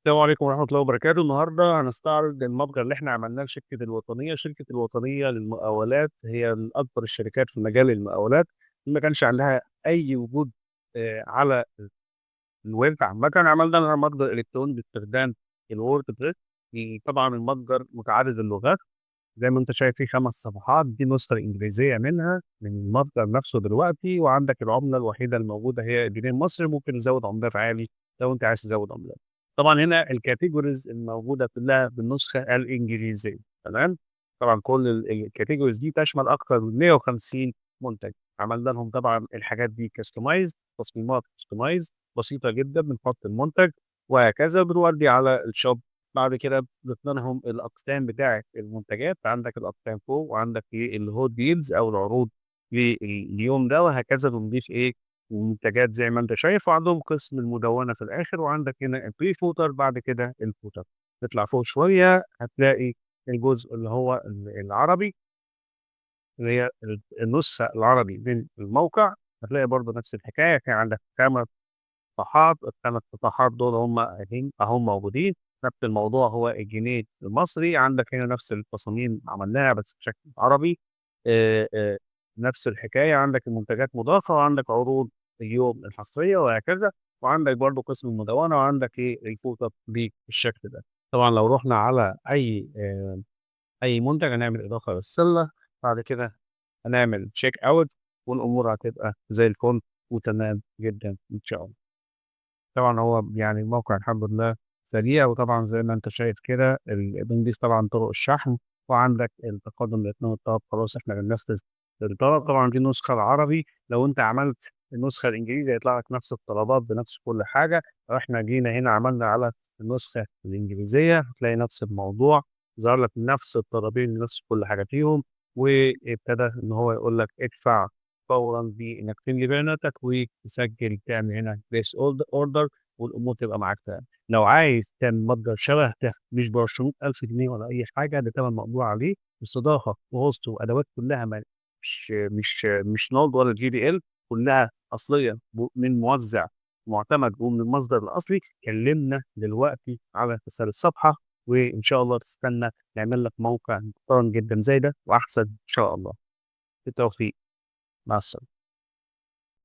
السلام عليكم ورحمة الله وبركاته. النهاردة هنستعرض المتجر اللي احنا عملناه لشركة الوطنية. شركة الوطنية للمقاولات هي من أكبر الشركات في مجال المقاولات، ما كانش عندها أي وجود على الويب عامة. عملنا لها متجر إلكتروني باستخدام ال WordPress. طبعا المتجر متعدد اللغات زي ما انت شايف، فيه 5 صفحات، دي النسخة الإنجليزية منها من المتجر نفسه دلوقتي. وعندك العملة الوحيدة الموجودة هي الجنيه المصري، ممكن نزود عملات عالي لو انت عايز تزود عملات. طبعا هنا ال categories الموجودة كلها بالنسخة الإنجليزية، تمام؟ طبعا كل ال categories دي تشمل أكثر من 150 منتج. عملنا لهم طبعا الحاجات دي customize، تصميمات customize بسيطة جدا، بنحط المنتج وهكذا، بنودي على ال shop. بعد كده ضفنا لهم الأقسام بتاعة المنتجات، عندك الأقسام فوق وعندك إيه ال hot deals أو العروض لليوم ده وهكذا. بنضيف إيه المنتجات زي ما أنت شايف، وعندهم قسم المدونة في الآخر، وعندك هنا ال pre footer، بعد كده ال footer. تطلع فوق شوية هتلاقي الجزء اللي هو العربي، اللي هي النسخة العربي من الموقع. هتلاقي برضه نفس الحكاية، في عندك 5 صفحات، ال5 صفحات دول هم أهم موجودين. نفس الموضوع هو الجنيه المصري، عندك هنا نفس التصاميم عملناها بس بشكل عربي. نفس الحكاية، عندك المنتجات مضافة، وعندك عروض اليوم الحصرية وهكذا، وعندك برضو قسم المدونة، وعندك إيه ال footer بالشكل ده. طبعا لو رحنا على أي منتج هنعمل إضافة للسلة، بعد كده هنعمل check out، والأمور هتبقى زي الفل وتمام جدا إن شاء الله. طبعا هو الموقع الحمد لله سريع، وطبعا زي ما انت شايف كده بنضيف طبعا طرق الشحن، وعندك التقدم لاتمام الطلب، خلاص احنا بننفذ الطلب. طبعا دي النسخة العربي، لو انت عملت النسخة الانجليزي هيطلع لك نفس الطلبات بنفس كل حاجة. لو احنا جينا هنا عملنا على النسخة الانجليزية هتلاقي نفس الموضوع، ظهر لك نفس الطلبين نفس كل حاجة فيهم، وابتدى ان هو يقول لك ادفع فورا بانك تملي بياناتك وتسجل، تعمل هنا place order، والامور تبقى معاك تمام. لو عايز تعمل متجر شبه ده مش ب 200,000 جنيه ولا اي حاجه، ده تمن مقدور عليه، استضافه و host وادوات كلها مش نولد ولا GPL، كلها اصليه من موزع معتمد ومن المصدر الاصلي. كلمنا دلوقتي على رساله الصفحه، وان شاء الله تستنى نعمل لك موقع محترم جدا زي ده واحسن ان شاء الله. بالتوفيق، مع السلامه.